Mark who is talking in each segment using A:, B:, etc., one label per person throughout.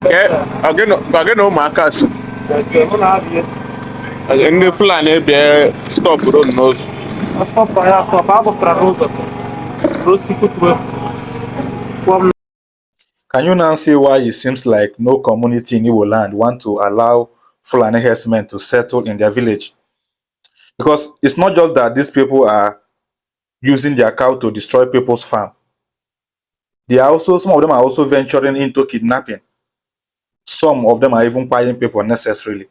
A: Again, no markers. Ndị Fulani ebe stop road n'ụzọ.
B: Can you now see why it seems like no community in Igbo land want to allow Fulani herdsmen to settle in their village? Because it's not just that these people are using their cow to destroy people's farm. Some of them are also venturing into kidnapping. Some of them are even buying people unnecessarily.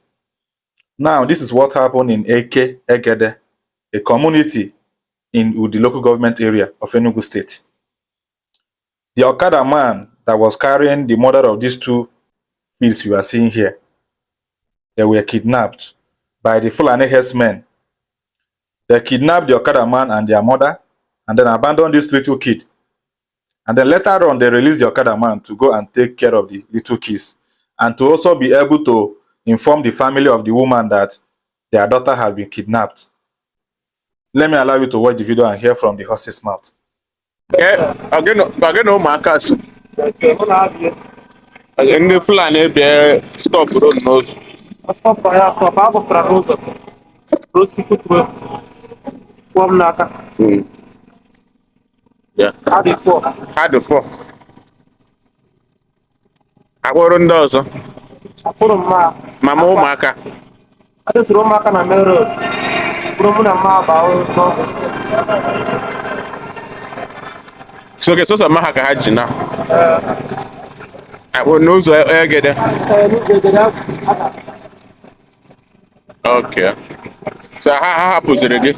B: Now, this is what happened in Eke Egede, a community in the local government area of Enugu State. The Okada man that was carrying the mother of these two kids you are seeing here, they were kidnapped by the Fulani herdsmen. They kidnapped the Okada man and their mother and then abandoned this little kid. And then later on, they released the Okada man to go and take care of the little kids and to also be able to inform the family of the woman that their daughter had been kidnapped. Let me allow you to watch the video and hear from the horse's mouth.
A: Again, no markers. Ndị Fulani ebe stop road n'ụzọ. Ha dị fọ. Akpọrọ ndị ọzọ. Mama ụmụaka. So okay, so ma ha ka ha ji na. Akpọ n'ụzọ Egede. Okay. So ha hapụziri gị.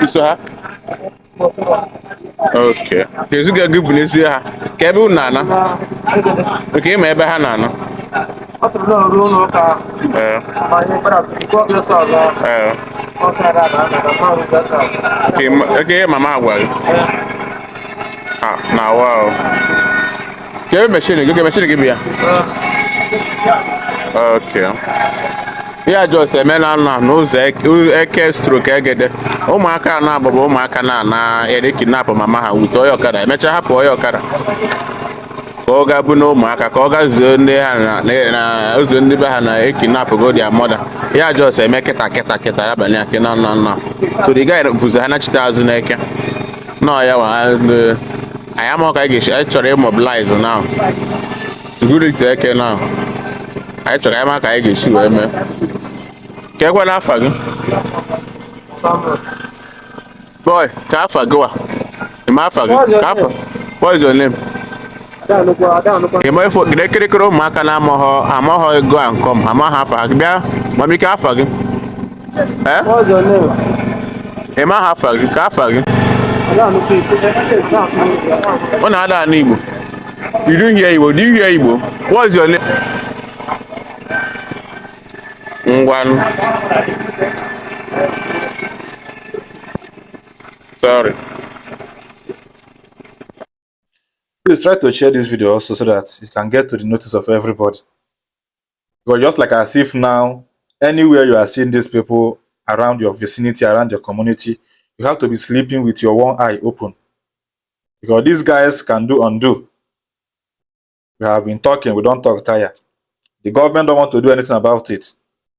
A: Iso ha? Okay. Keziga gị bụ n'ezie ha. Ka ebe unu na-ana? Nke ịma ebe ha na-ana? Okay, mama agwa gị. Na wow. Ka ebe machine gị bịa? Okay. Ya just emela na n'ụzọ Eke stroke Egede. Ụmụaka na-agbaba ụmụaka na ere kidnap mama ha wute onye ọkada. Emecha hapụ onye ọkada. Ka ọ ga bụ na ụmụaka ka ọ ga zuo ndị ha na ụzọ ndị be ha na ekidnap go their mother. Ya just eme kịta abalị ake na. So the guy vuzo ha nachite azụ n'Eke. No ya wa anyị ama ka anyị chọrọ immobilize now. Security Eke now. Anyị chọrọ ama ka anyị ga-esi wee mee. Ka ekwe n'afa gị? Boy, ka afa gị wa? Ịma afa gị? Ka afa? What is your name? Ịma ifo kirikiri ụmụaka na-amaghọ ego a nkom, amaghị afa ha. Bịa, mami ka afa gị?
C: What's your name?
A: Ịma ha afa gị? Ka afa gị? Ọ na-ada anụ Igbo. You do hear Igbo? Do you hear Igbo? What's your name? Ngwanu. Sorry.
B: Please try to share this video also so that it can get to the notice of everybody. Because just like as if now, anywhere you are seeing these people around your vicinity, around your community, you have to be sleeping with your one eye open. Because these guys can do undo. We have been talking, we don't talk tire. The government don't want to do anything about it.